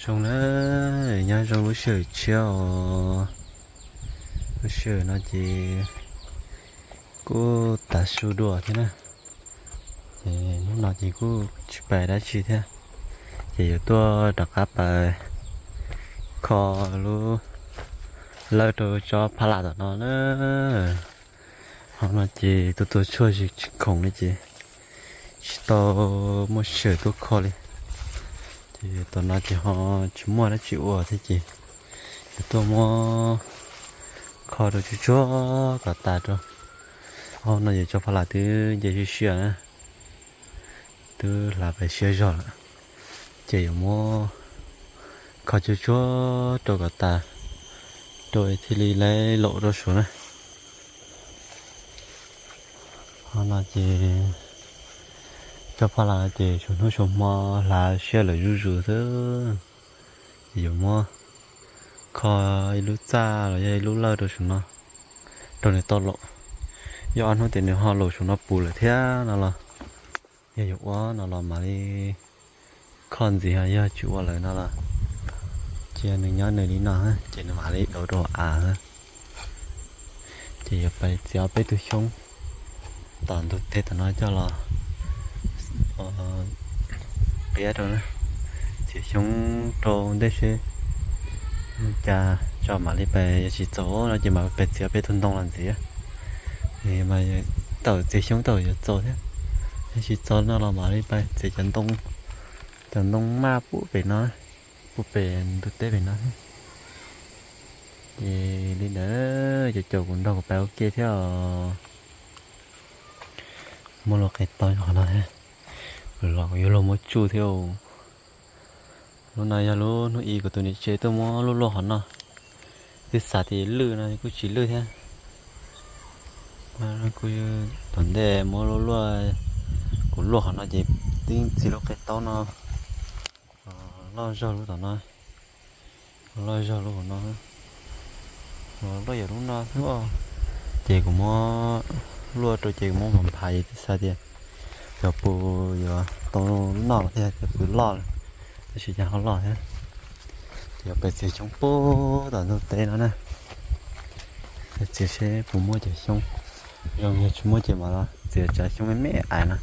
Zoo na, nyob zoo lub sij hawm tshiab os. Lub sij hawm no ces kuj tav su dua thiab na. Ces hnub no ces kuj tsis pais dab tsi thiab, ces yuav tuaj rov qab pais kho lub lawj rau tsob phab las tom no na. Ho no ces tuaj tua tshuaj tsis khoom li ces tsis tau muaj sij hawm tuaj kho li. Ces tom no ces ho tsis muaj dab tsi ua thiab ces yuav tuaj muab kho rau tsuag tsuag kom tas rau. Ho no ces tsob phab las twb nce siab siab na, twb hlav pais siab zog lawm, ces yuav muab kho tsuag tsuag rau kom tas rau thiaj li laiv laum rau saum na. Ho no ces tsob phab las ces suav hnub suav hmo hlav siab lawm zuj zus xwb, ces yuav muab kho ib lub txaj los yog ib lub lawj rau saum no rau nws tau laum. Yog ob hnub ces nws ho laum saum no puv lawm thiab no los, yog yuav ua no los mam li kho ntxiv, ho yog tsis ua lawm no los cia nws nyob nws li no ces nws mam li dauv rau av. Ces yuav pais txiav ob peb tug xyoob tom ntug teb tom no coj los qiab rau, txiav xyoob rau ntej seb cas tso mam li pais, yog tsis txaus no ces mam pais txiav peb tug ntoo los ntxiv. Tawm txiav xyoob tawm yuav txaus thiab, yog tsis txaus no los mam li pais txiav cov ntoo, cov ntoo maj pub pem no, pub pem ntug teb pem no. Ces li ntawd cov caum kuv nrog kuv pais ua ke thiab os. Muab lub qe taub qhov no thiab, los kuv yuav luag muab tsuj thiab. Lub no yog lub hnub ib kuv tus niam tsev tuaj muab luaj luaj qhov no, twb xav tias lwj no kuj tsis lwj thiab. Kuj tom ntej muab luaj luaj, kuv luaj qhov no ces twb txi lub qe taub no loj zog lub tom no, loj zog lub hauv no, loj yam lub no xwb. Ces kuv muab luaj rau ces kuv muab nphav nphav es twb xav tias cov pus yuav tau lub no thiab, cov pus loj, tab sis cas ho loj thiab. Ces yuav pais txiav xyoob pub tom ntug teb no na, txiav seb puas muaj cov xyoob. Zoo yog tsis muaj ces mam los txiav cov xyoob me me ais no,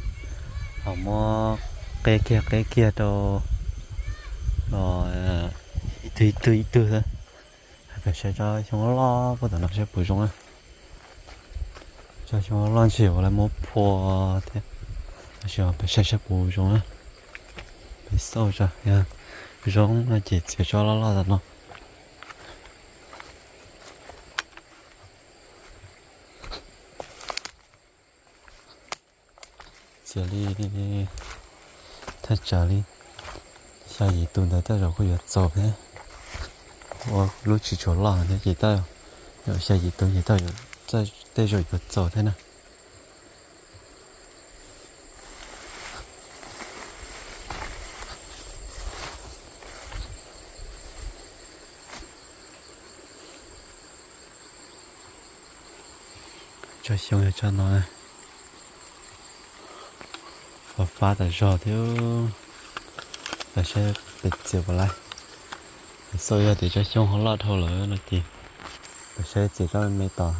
ho muab qeb kiag qeb kiag rau ib tug ib tug ib tug xwb. Peb saib tsob xyoob loj loj pub tom no seb puas zoo na. Tsob xyoob loj loj ntshe yuav lawv muab phua thiab, tab sis peb saib saib puas zoo na. Peb xauj tso, yog zoo no ces txiav tsob loj loj tom no. Txiav li thaj tsam li xya yim tus ntawd tej zaum kuj yuav txaus thiab. Ua lub tsis tshua loj thiab ces tej, xya yim tus ces tej zaum yuav txaus thiab na. Tsob xyoob yog tsob no, fab fab tas zog thiab. Peb saib peb txiav puas laiv. Xauj yog tias tsob xyoob ho loj dhau lawm no ces peb saib txiav tsob me me tos.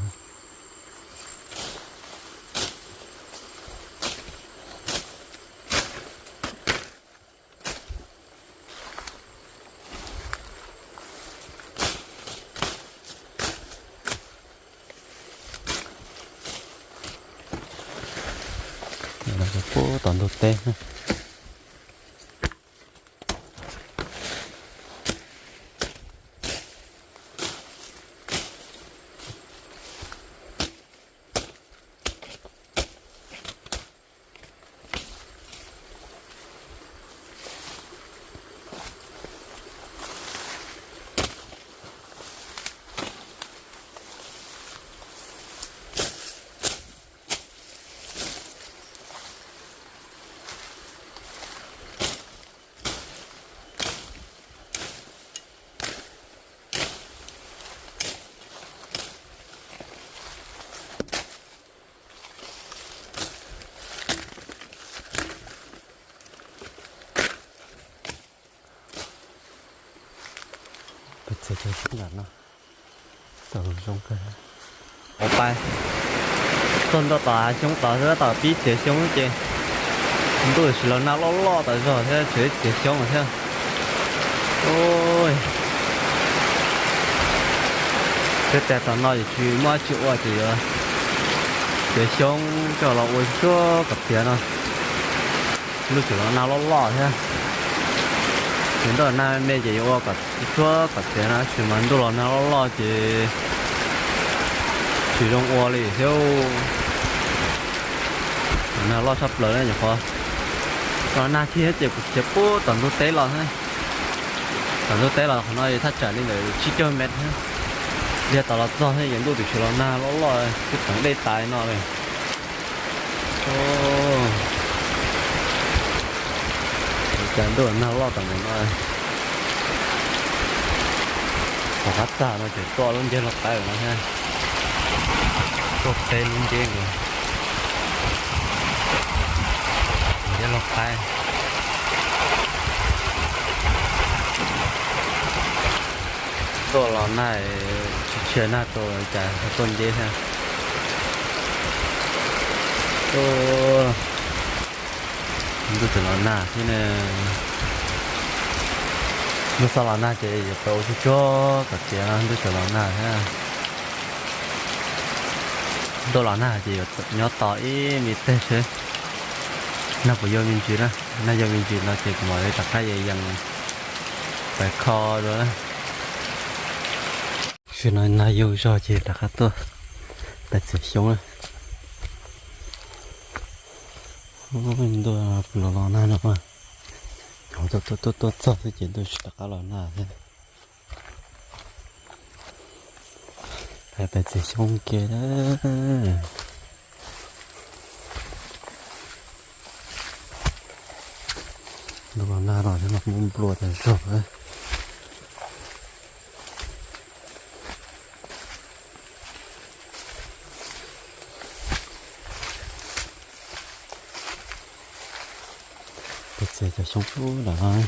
Pub tom ntug teb. Peb txiav cov xyoob ntawm no tau zoo kawg. Ua pais txog ntua tom hav xyoob tod xwb, tom pib txiav xyoob ces ntuj tsis los nag loj loj tas zog thiab, tseem txiav xyoob thiab. Ua, peb txiav tom no ces tsis muaj dab tsi ua ces yuav txiav xyoob coj los ua tshuab kom tiav no. Ntuj tseem los nag loj loj thiab. Ces ntuj los nag me ces yuav ua kom tshuab kom tiav no, tab sis mas ntuj los nag loj loj ces tsis zoo ua li thiab. Los nag loj tshaj plaws na, nyuam qhuav los nag kiag ces kuv khiav pub tom ntug teb los thiab. Tom ntug teb los qhov no thaj tsam li ntawm tsib caug mev thiab. Liag tom los txog thiab ces ntuj twb tsis los nag loj loj twb teev dej tas no li. Cas ntuj los nag loj tom ntawm no. Tom qab txag no ces tuaj lub nceb loj qaib no thiab. Tuaj teb lub nceb nkaus. Nceb loj qaib. Tuaj los nag, tsis tshia nag rau cas tuaj nceb thiab. Ntuj tseem los nag thiab ne. Ntuj xav los nag ces yuav pais ua tshuab tshuab kom tiav no, ntuj tseem los nag thiab. Ntuj los nag ces yuav nyob tos ib me teg seb nag puas yuav me ntsis na. Nag yuav me ntsis no ces kuv mam li rov qab yees pais kho dua na. Tam sim no nag yuav zog ces rov qab tuaj pais txiav xyoob na. Ntuj los los nag no, tuaj tuaj tuaj txog xwb ces ntuj tsis rov qab los nag thiab. Pais txiav xyoob ke na. Ntuj los nag no thiab mas muaj nplua tas zog. Peb txiav cov xyoob ub ntawm no.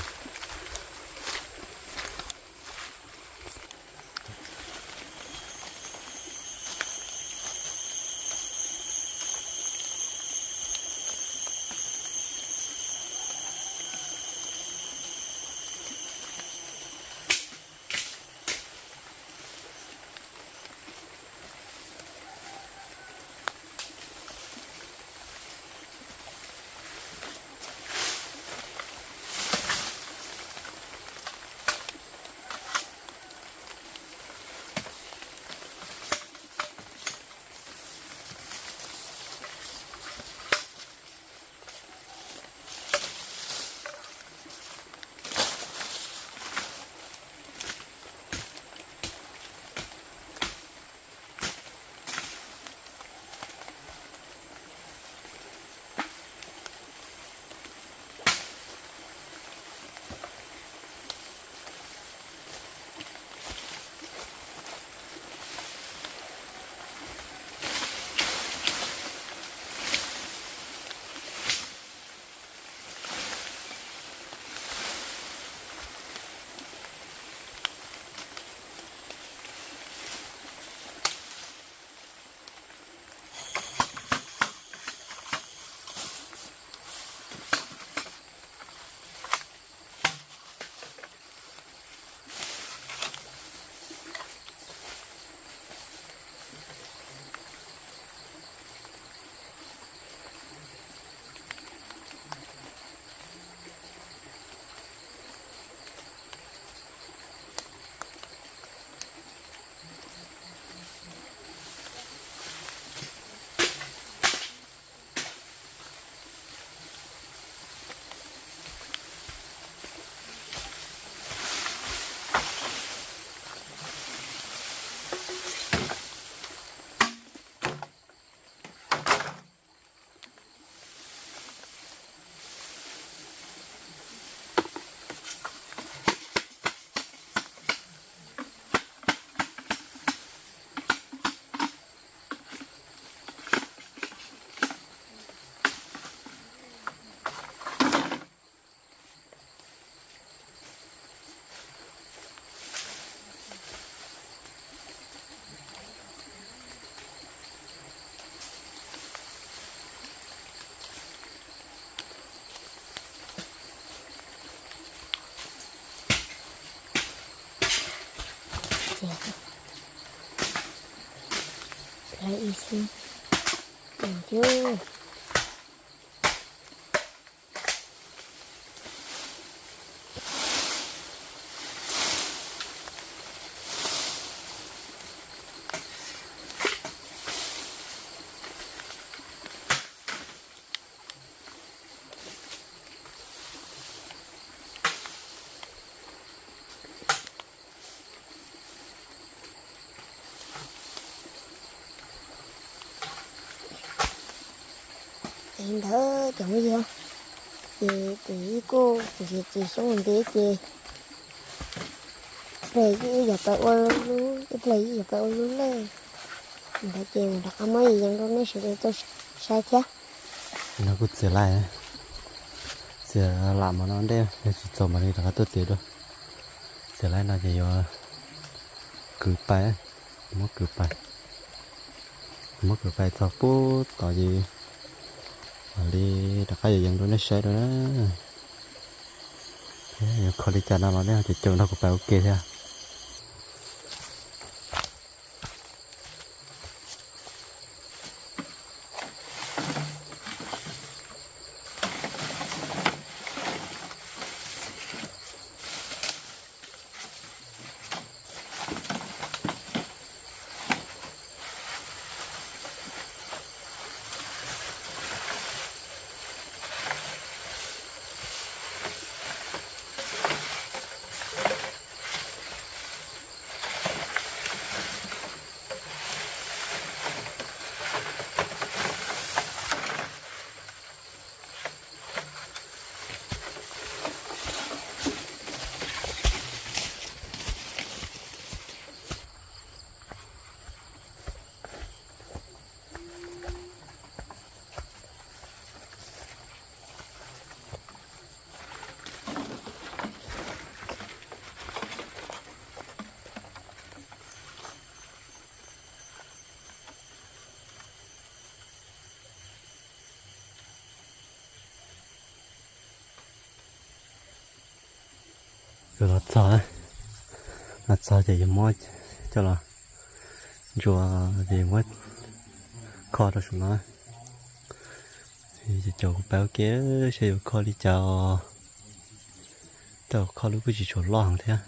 Ces hlais ib xwb. Tus Ces ntawd cov muab yog, ces tus ib kuj txiv txiv xyoob ntev ces ib pliag ib yam pais ua lub, ib pliag ib yam pais ua lub lej. Ntawd ces mus rov qab muab yees rau nej sawv daws tau saib thiab. No kuj txiav laij, txiav lam mas no ntej yog tsis txaus mam li rov qab tuaj txiav dua. Txiav laij no ces yuav kwv pais, muab kwv pais, muab kwv pais txog pub tod ces mam li rov qab yuav yees rau nej saib dua na. Yuav kho li cas no los nej ho caum caum nrog kuv pais ua ke thiab. Los txog, los txog ces yuav muab coj los ntsuas, ces yuav muab kho rau saum no. Ces caum kuv pais ua ke saib yuav kho li cas, tej zaum kho lub kuj tsis tshua loj heev thiab.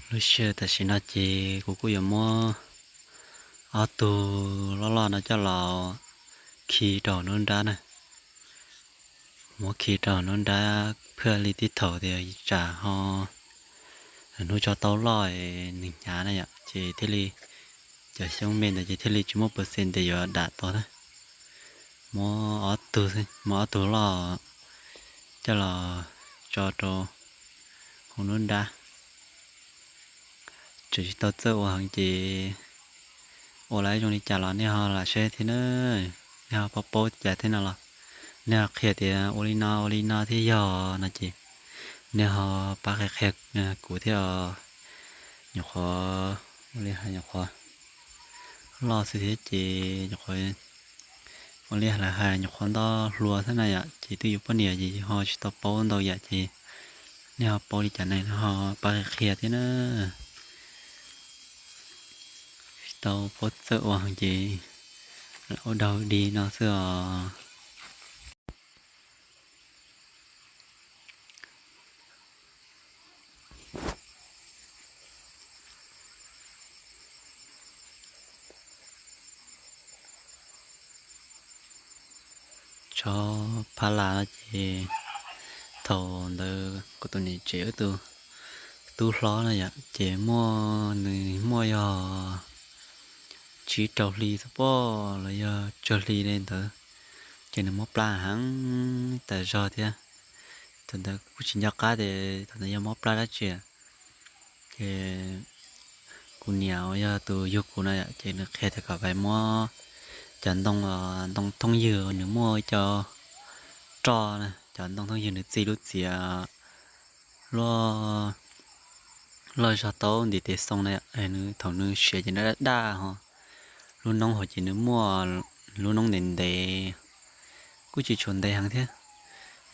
Lub sij hawm tam sim no ces kuv kuj yuav muab ob tug loj loj no coj los khi rau hauv nruab nrab na. Muab khi rau hauv nruab nrab phaj li tib thaum tias tsam ho hnub tso taub loj nws hnyav na yom, ces thiaj li cov xyoob me ntawd ces thiaj li tsis muaj percent tias yuav dam tau na. Muab ob tug, muab ob tug loj coj los tso rau hauv nruab nrab. Tseem tsis tau txawj ua heev ces ua lawm zoo li cas los nej ho lam saib thiab na. Nej ho paub paub cas thiab no los nej ho qhia tias ua li no ua li no thiab yog no ces nej ho pab qhia qhia kuv thiab os. Nyuam qhuav ua li hais nyuam qhuav loj xwb thiab ces nyuam qhuav ua li lawv hais nyuam qhuav nto hluas xwb na yom, ces twb yuav poj niam ces ho tsis tau paub ntau yam ces nej ho paub li cas ne ho pab qhia thiab na. Tsis tau paub txawj ua heev ces lam ua daug dig no xwb os. Tsob phab las no ces thaum ntawd kuv tus niam tsev wb tus tub hlob na yom, ces muaj nws muaj yog tsib rau hli xwb pob los yog tsawg hli li ntawd, ces nws mob plab heev tas zog thiab. Thaum ntawd kuj tsis nco qab tias thaum ntawd yog mob plab dab tsi. Ces kuv niam uas yog tus yug kuv no ces nws qhia tias kom pais muab cov ntoo, ntoo thooj ywg nws muaj ib co roj na, cov ntoo thooj ywg nws txi lub txiav loj zog tau ntim tes xoo na, thaum nws siav ces nws daj daj ho lub noob hauv ces nws muaj lub noob ntev ntev, kuj tsis tshua ntev heev thiab.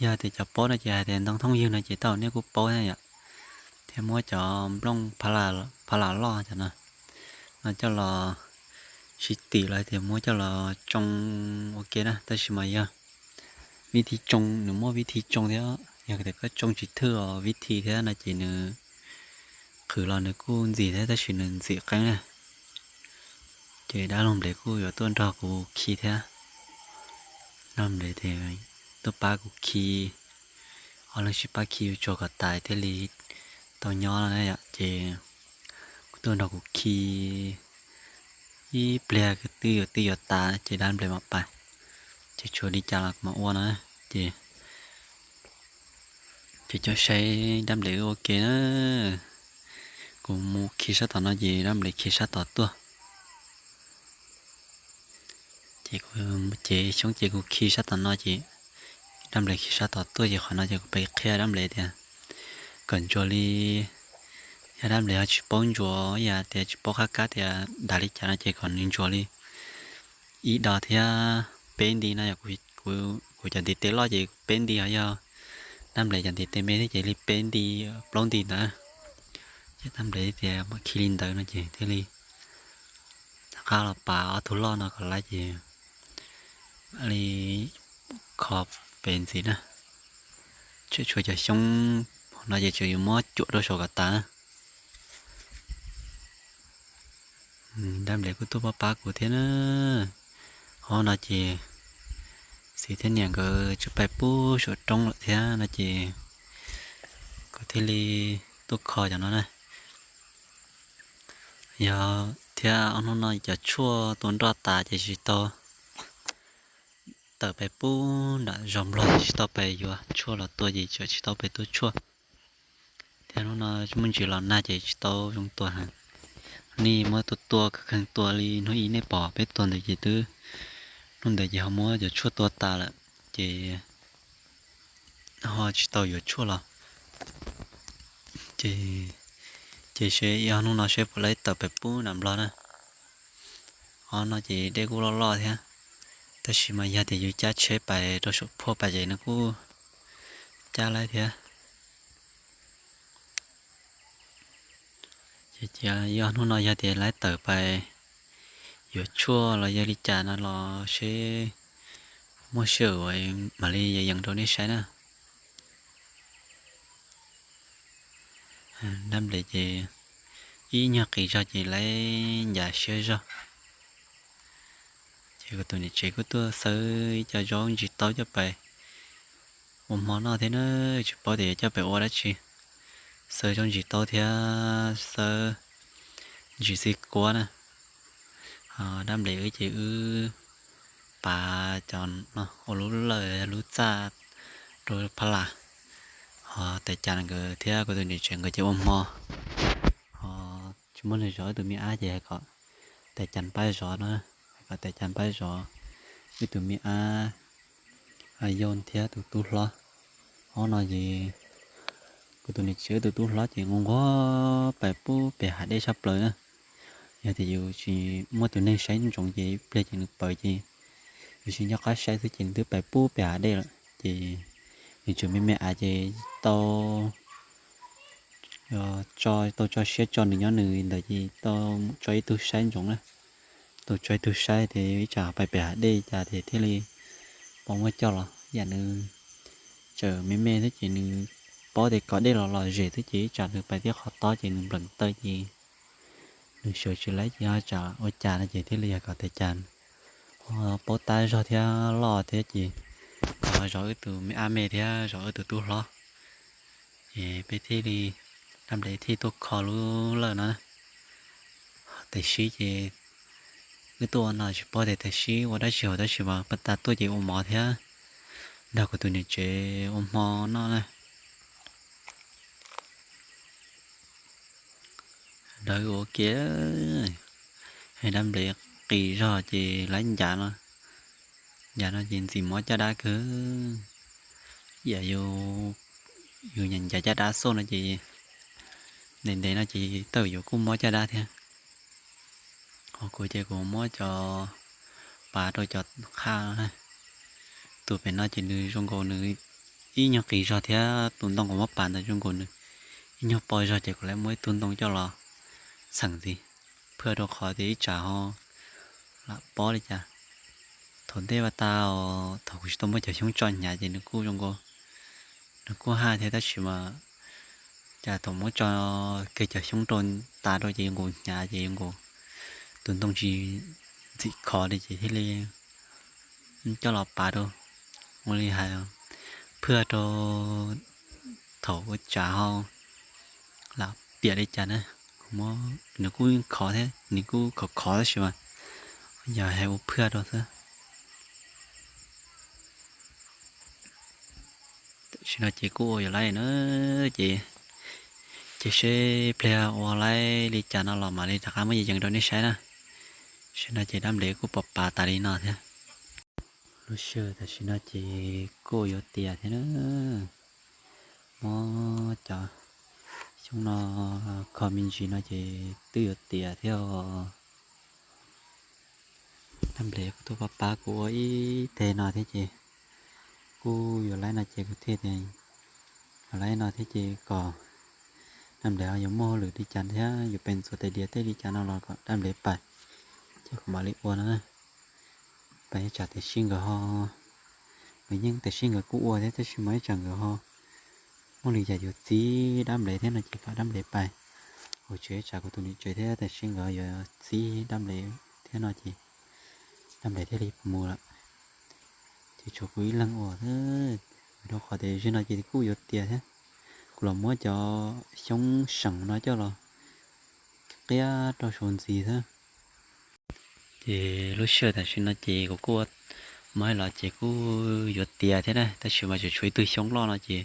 Yog tias cov paub no ces hais tias ntoo thooj ywg no ces tej zaum nej kuj paub thiab yom. Thiab muab cov nplooj pha las loj cov no, no coj los tsis tim los tias muab coj los tsoo ua ke na, tab sis mas yog vib thi tsoo nws muaj vib thi tsoo thiab, yog tias koj tsoo tsis thwj os vib thi thiab no ces nws qhwv los nws kuj ntxim thiab tab sis nws ntxim qeeb na. Ces dab laug Nplev kuj yuav tuaj nrog kuv khi thiab. Dab laug Nplev tias tuaj pab kuv khi, ob leeg sib pab khi yuav tsuag kom tas thiaj li tau nyob no na yom. Ces kuv tuaj nrog kuv khi ib pliag twb yuav twb yuav tas ces dab Nplev mam pais, ces tshuav li cas los kuv mam ua no. Ces ces coj saib dab Nplev wb ua ke na. Kuv mus khi sab tom no ces dab Nplev khi sab tom tuaj. Ces kuv cev xyoob ces kuv khi sab tom no ces dab Nplev khi sab tom tuaj ces qhov no ces kuv pem qhia dab Nplev tias kom ntsuas li, yog dab Nplev ho tsis paub ntsuas, yog tias tsis paub qab kab tias dav li cas no ces kom nws ntsuas li ib do thiab peb nti no. Kuv cov ntiv tes loj ces peb nti, ho yog dab Nplev cov ntiv tes me thiab ces li peb nti, plaub nti ntawd. Ces dab Nplev tias mam khi li ntawd no ces thiaj li rov qab los pas ob tug loj no kom laib ces mam li kho pem ntxiv na. Tseem tshuav cov xyoob no ces tseem yuav muab cuam rau saum kom tas na. Dab Nplev kuj tuaj pab pab kuv thiab na. Hov no ces txiv thiab niam nkawd tsis pais pub saum roob lawm thiab no ces kuv thiaj li tuaj kho cov no na. Yog thiab ob hnub no cov tshuaj tua nroj tas ces tsis tau tawm pais pub nram zos Nplog, tsis tau pais yuav tshuaj los tua ces tseem tsis tau pais tua tshuaj. Thiab hnub no muaj ntsis los nag ces tsis tau zoo tua heev. Nej muab tua tua kheev tua li hnub ib nej pom peb tua ntawd ces twb, hnub ntawd ces ho muab cov tshuaj tua tas lawm ces ho tsis tau yuav tshuaj los. Ces, ces seb ib ob hnub no seb puas laib tawm pais pub nram Nplog na. Ob no ces dej kuj loj loj thiab, tab sis mas yog tias yus cab tsheb pais rau saum phuaj pais ces nws kuj cab laib thiab. Ces cia yog hnub no yog tias laib tawm pais yuav tshuaj los yog li cas no los seb muaj sij hawm mam li yees rau nej saib na. Dab Nplev ces ib nyuag qis zog ces laib ncav siab zog. Ces kuv tus niam tsev kuj tuaj xawb ib co zaub ntsis taub coj pais ua hmo noj thiab na, tsis paub tias yuav coj pais ua dab tsi. Xawb zaub ntsis taub thiab xawb ntsis xib kuab na. Ho dab Nplev wb ces wb pav cov no ua lub lawj lub txaj rau phab las. Ho tais Cas nkawd thiab kuv tus niam tsev nkawd ces ua hmo. Ho tsis muaj neeg zov, wb tus me ab ces hais kom tais Cas pab zov no, hais kom tais Cas pab zov wb tus me ab Yoo thiab tus tub hlob. Ob no ces kuv tus niam tsev wb tus tub hlob ces nquag nquag pais pub pem hav dej sab plaws na. Yog tias yus tsis muaj tus neeg saib ntsoov ces ib pliag ces nws pawv ces yus tsis nco qab saib xwb ces nws twb pais pub pem hav dej lawm ces nws tseem me me av ces tau tso, tau tso siab tso nws nyob nws ntawd ces tau tso ib tug saib ntsoov na. Tau tso ib tug saib tias ib tsam pais pem hav dej cas ces thiaj li pom muab coj los, yam nws tseem me me xwb ces nws paub tias kom dej los los zem xwb ces ib tsam nws pais tib qhov tob ces nws npleem taw ces nws sawv tsis laib ces ho tsam ua cas no ces thiaj li yog kom tais Cas ho paub tab zog thiab loj thiab ces kom zov wb tus me ab me thiab zov wb tus tub hlob. Ces peb thiaj li, dab Nplev thiaj tuaj kho lub lawj no. Tais Sib ces wb tuaj ua no tsis paub tias tais Sib ua dab tsi hauv tab sis mas pas tas tuaj ces ua mov thiab nrog kuv tus niam tsev ua hmo noj na. Ntawd ua ke, dab Nplev qis zog ces laib ncav no, ncav no ces ntxim mob caj dab kawg. Yam yus ncav caj dab xauj no ces ntev ntev no ces tej zaum yuav kuj mob caj dab thiab. Ho kuv ces kuv muab cov pav rau cov qhaj no na. Tus pem no ces nws zoo nkaus nws ib nyuag qis zog thiab tus ntoo kuv muab pav ntawd zoo nkaus nws ib nyuag po zog ces kuv lawv muab ib tug ntoo coj los txheem ntxiv, phwj rau qhov tias ib tsam ho lam pob li cas. Thaum ntej pas tas, thaum kuv tsis tau muab cov xyoob tso hnyav ces nws kuj zoo nkaus, nws kuj haj thiab, tab sis mas cas thaum muab tso kiag cov xyoob rau tas rau ces zoo nkaus hnyav ces zoo nkaus tus ntoo tsis ntxim khov li ces thiaj li coj los pav rau, ua li hais, phwj rau thaum ua cas ho lam piam li cas na. Nws kuj khov thiab, nws kuj khov khov tab sis mas yog hais ua phwj rau xwb. Tam sim no ces kuj ua yuav laib na, ces, ces seb pliag ua laib li cas no los mam li rov qab muab yees rau nej saib na. Tam sim no ces dab nplev kuj pos pav tas li no thiab. Lub sij hawm tam sim no ces kuj yuav tiav thiab na. Muab cov xyoob no kho me ntsis no ces twb yuav tiav thiab os. Dab nplev kuj tuaj pab pab kuv ua ib teg no thiab ces kuj yuav laib no ces kuv thiaj tias yuav laib no thiab ces kom dab nplev ho yuav muaj hauj lwm li cas thiab yuav pes ntxuav tais diav tej li cas no los kom dab nplev pais, ces kuv mam li ua no na. Pais ib tsam tam sim nkawd ho, nkawd yeej tam sim nkawd kuj ua thiab tab sis mas ib tsam nkawd ho muaj li cas yuav txib dab nplev thiab no ces kom dab nplev pais. Kuv tseem ib tsam kuv tus niam tsev thiab tam sim nkawd yuav txib dab nplev thiab no ces dab nplev thiaj li mus lawm. Ces tshuav kuv ib leeg ua, rau qhov tias zaum no ces kuj yuav tiav thiab, kuv los muab cov xyoob seem no coj los qiab rau saum ntxiv xwb. Ces lub sij hawm tam sim no ces kuv kuj ua, muab los ces kuj yuav tiav thiab na, tab sis mas tseem tshuav ib tug xyoob loj no ces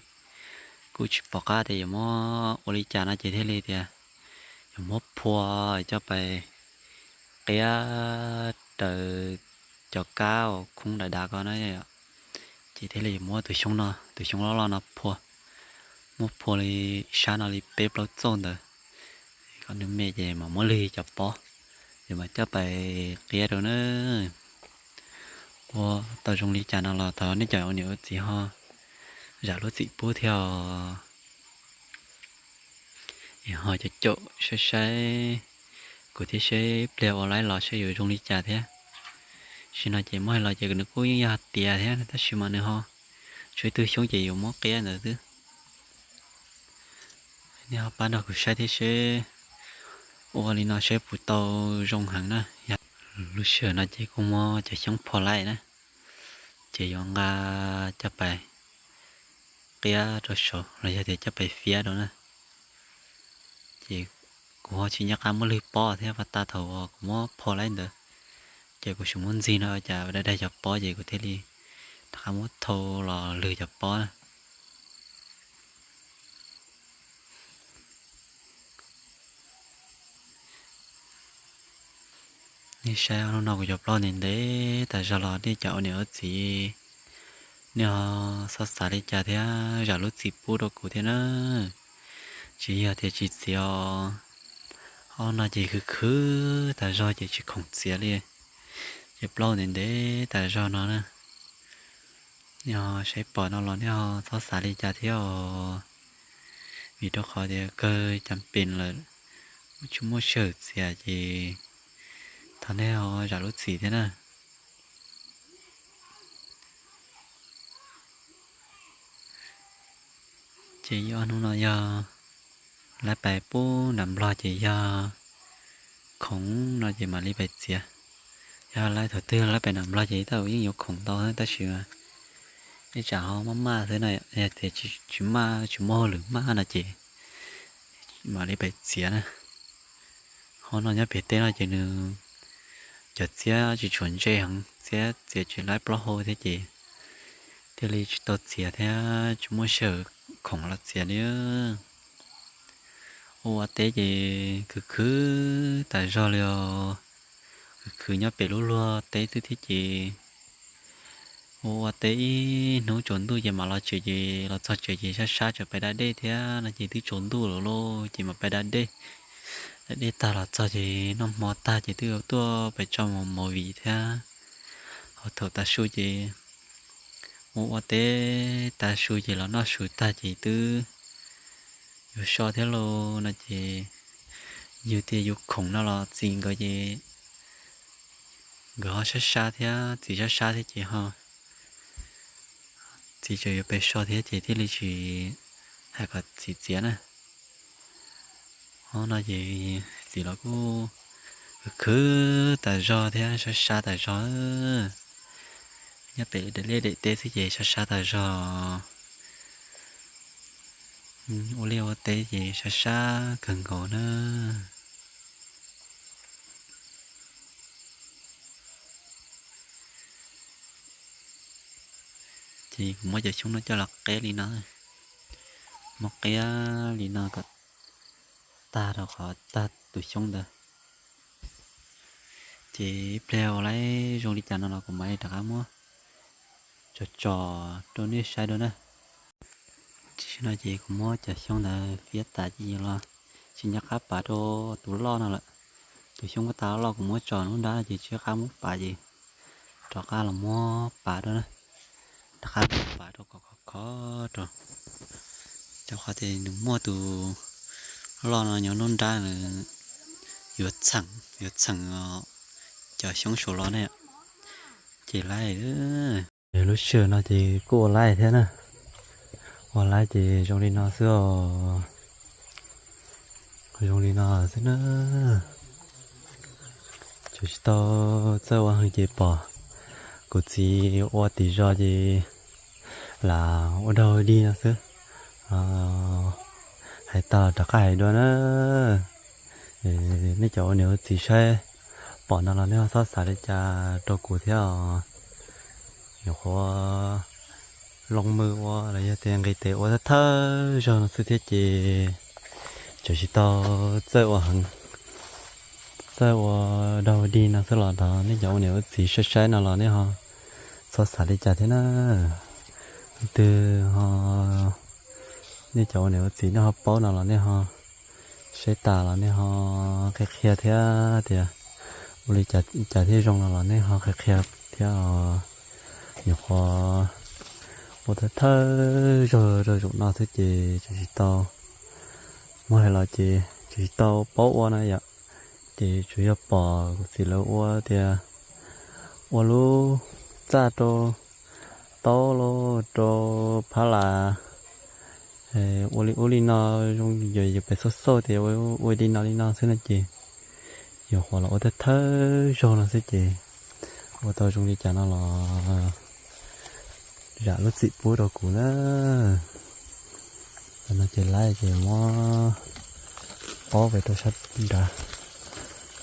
kuj tsis pom qab tias yuav muab ua li cas no ces thiaj li tias yuav muab phua coj pais qiab raws cov kab uas khoob dav dav ko na. Ces thiaj li yuav muab tus xyoob no, tus xyoob loj loj no phua, muab phua li sab no li peb plaub txoj ntawd, kom nws me ces mam muab lwg cov pob, ces mam coj pais qiab rau na. Ua tau zoo li cas no los thov nej cov ua niam ua txiv ho zam lub txim pub thiab os. Es ho caum caum saib saib kuv thiab seb pliag ua laib los saib yuav zoo li cas thiab. Tam sim no ces muab hais los ces nws kuj yeej yog tiav thiab tab sis mas nws ho tshuav ib tug xyoob ces yuav muab qiab ntawd xwb. Nej ho pab nrog kuv saib thiab seb ua li no saib puas tau zoo heev na. Yog lub sij hawm no ces kuj muab cov xyoob phua laij na, ces yuav nqa coj pais qiab rau saud los yog tias coj pais fiab rau na. Ces kuv ho tsis nco qab muab lwg pob thiab, pas tas thaum uas kuv muab phua laij ntawd ces kuv tsis muab ntxig no cas daig daig cov pob ces kuv thiaj li rov qab muab thau los lwg cov pob na. Nej saib hnub no kuv cov plaub ntev ntev tas zog los nej cov ua niam ua txiv, nej ho txhob xav li cas thiab zam lub txim pub rau kuv thiab na. Tsis yog tias tsis txiav os, ob no ces khwv khwv tas zog ces tsis khoom txiav li. Ces plaub ntev ntev tas zog no na, nej ho saib pom no los nej ho txhob xav li cas thiab os. Vim rau qhov tias kawg cas pes lawm, tsis muaj sij hawm txiav ces thov nej ho zam lub txim thiab na. Ces ob hnub no yog lawv pais pub nram Nplog ces yog khoom no ces mam li pais txiav. Yog lawv thaum twg lawv pais nram Nplog ces tau yeej yuav khoom tau tab sis ib tsam ho maj maj xwb no, yog tias tsis maj tsis muaj hauj lwm maj no ces mam li pais txiav na. Ho no nyob pem teb no ces nws cov txiab tsis tshua ntse heev, txiab txiav tsis laib plaub hau thiab ces thiaj li tsis tau txiav thiab tsis muaj sij hawm khoom los txiav li. Ua ua teb ces khwv khwv tas zog li os, khwv khwv nyob pem lub luag teb xwb thiab ces ua ua teb ib hnub tsaus ntuj ces mam los tsev ces los txog tsev ces sab sab tseem pais da dej thiab no ces twb tsaus ntuj lawm lauj ces mam pais da dej. Da dej tag los txog ces noj hmo tag ces twb tuaj pais tso mus movie thiab. Ho thaum tav su ces ua ua teb tav su ces los noj su tag ces twb yuav so thiab lauj no ces yus tias yus khoom no los txiv nkawd ces nkawd ho sab sab thiab, txiv sab sab thiab ces ho, txiv tseem yuav pem so thiab ces thiaj li tsis hais kom txiv txiav na. Ob no ces txiv los kuj khwv khwv tas zog thiab sab sab tas zog. Nyob pem daim liaj daim teb xwb ces sab sab tas zog. Ua liaj ua teb ces sab sab kawg nkaus na. Ces kuv muab cov xyoob no coj los qeb li no, muab qeb li no kom tag rau qhov tag tus xyoob ntawd. Ces ib pliag ua laib zoo li cas no los kuv mam li rov qab muab tso tso rau nej saib dua na. Tam sim no ces kuv muab cov xyoob ntawd fiab tas ces los tsis nco qab pav rau tus loj no lawm. Tus xyoob kuj tas loj, kuv muab tso lub nrab no ces tsis nco qab muab pav ces rov qab los muab pav rau na. Rov qab muab pav rau kom khov khov rau, rau qhov tias nws muaj tus loj no nyob lub nrab, yuav txheem, yuav txheem cov xyoob saum los ne. Ces laib, lub sij hawm no ces kuj ua laib thiab na. Ua laib ces zoo li no xwb os. Zoo li no xwb na. Tseem tsis tau txawj ua heev ces pom kuv txiv ua tim zos ces lam ua daug dig no xwb. Hais tau rov qab hais dua na. Nej cov ua niam ua txiv saib pom no los nej ho txhob xav li cas rau kuv thiab os. Nyuam qhuav looj mws ua los yog tias nqis tes ua thawj thawj zaug no xwb thiab ces tseem tsis tau txawj ua heev, txawj ua daug dig no xwb los thov nej cov ua niam ua txiv saib saib no los nej ho txhob xav li cas thiab na. Leej twg ho, nej cov ua niam ua txiv nej ho paub no los nej ho saib tas los nej ho qhia qhia thiab tias ua li cas thiaj zoo no los nej ho qhia qhia thiab os. Nyuam qhuav ua thawj thawj zaug rau zaum no xwb ces tseem tsis tau, muab hais los ces tseem tsis tau paub ua na yom. Ces tsuas yog pom kuv txiv lawv ua tias ua lub txaj rau taub los rau phab las, ua li ub li no, zoo yog pem xauj xauj tias ua li no li no xwb no ces nyuam qhuav los ua thawj thawj zaug no xwb ces ua tau zoo li cas no los zam lub txim pub rau kuv na. Tam no ces laib ces muab pob pem rau sab nrad,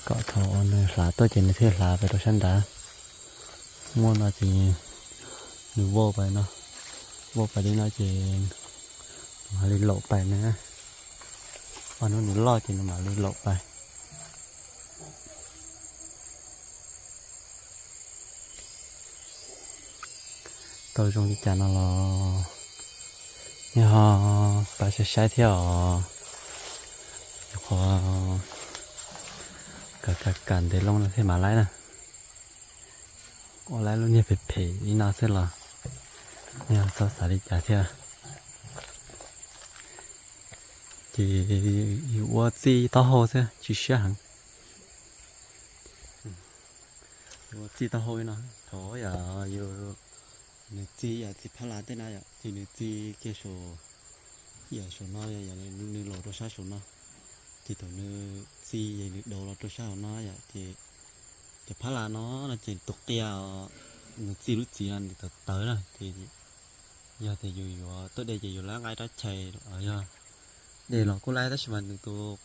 kom thaum uas nws hlav tuaj ces nws thiaj hlav pem rau sab nrad. Muaj no ces nws vau pais no, vau pais li no ces nws mam li laum pais na. Ob hnub nws loj ces nws mam li laum pais. Tau zoo li cas no los nej ho pab saib saib thiab os. Nyuam qhuav kam kam kam ntev loo no thiaj mam laib na. Ua laib lub niag phem phem li no xwb los nej ho txhob xav li cas thiab. Ces yus ua txij taub hau xwb tsis siab heev. Yus ua txij taub hau li no, thaum yog yus, nws txi yam txi phab las tej na yom, ces nws txi kiag saum, yam saum no, yam nws laum rau sab saum no, ces thaum nws txi es nws daus los rau sab hauv no yom, ces cov phab las no no ces tus qia, nws txi lub txiv no nws tawv tawv na, ces yog tias yus yuav tuaj de ces yus laib nqa rab chais los yog de los kuj laib, tab sis mas nws tus,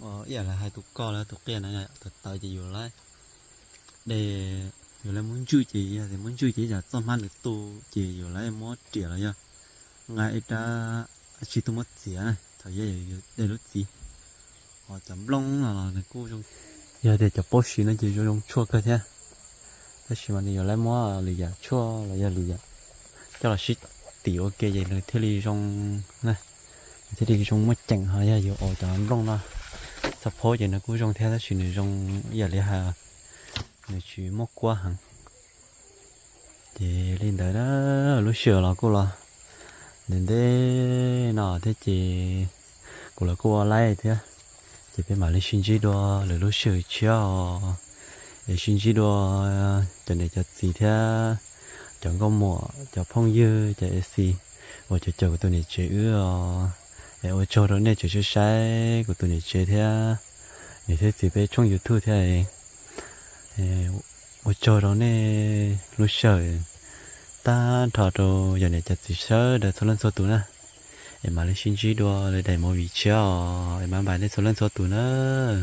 ib yam li hais tus ko los tus qia na, tawv tawv ces yus laib de, yus laib muab ntswj ces yog tias muab ntswj ces ib yam txoj hmab nws tu ces yus laib muab riam los yog nqa ib rab tsi tuaj muab txiav na, thaum yog yus de lub txiv. Ho cov nplooj no los nws kuj zoo, yog tias cov paub siv no ces zoo zoo tshuaj kawg thiab, tab sis mas nws yuav laib muab lwm yam tshuaj los yog lwm yam coj los sib tim ua ke ces nws thiaj li zoo na, nws thiaj li zoo muaj ceem. Ho yog yus ua cov nplooj no txhob phaub ces nws kuj zoo thiab, tab sis nws zoo ib yam li hais nws tsis muaj kuab heev. Ces li ntawd na, lub sij hawm los kuj los ntev ntev no thiab ces kuv los kuj ua laib thiab, ces peb mam li sib ntsib dua lwm lub sij hawm tshiab os. Es sib ntsib dua cov niam cov txiv thiab cov nkauj muam, cov phooj ywg, cov ef xi uas cov caum kuv tus niam tsev wb os. Es ua tsaug rau nej tseem saib kuv tus niam tsev thiab niam thiab txiv peb tshooj YouTube thiab. Ua tsaug rau nej lub sij hawm tag nrho rau yog niam cov txiv sawv daws txhua leej txhua tus na. Es mam li sib ntsib dua lawm daim movie tshiab os, es mam npaj nej txhua leej txhua tus nawb.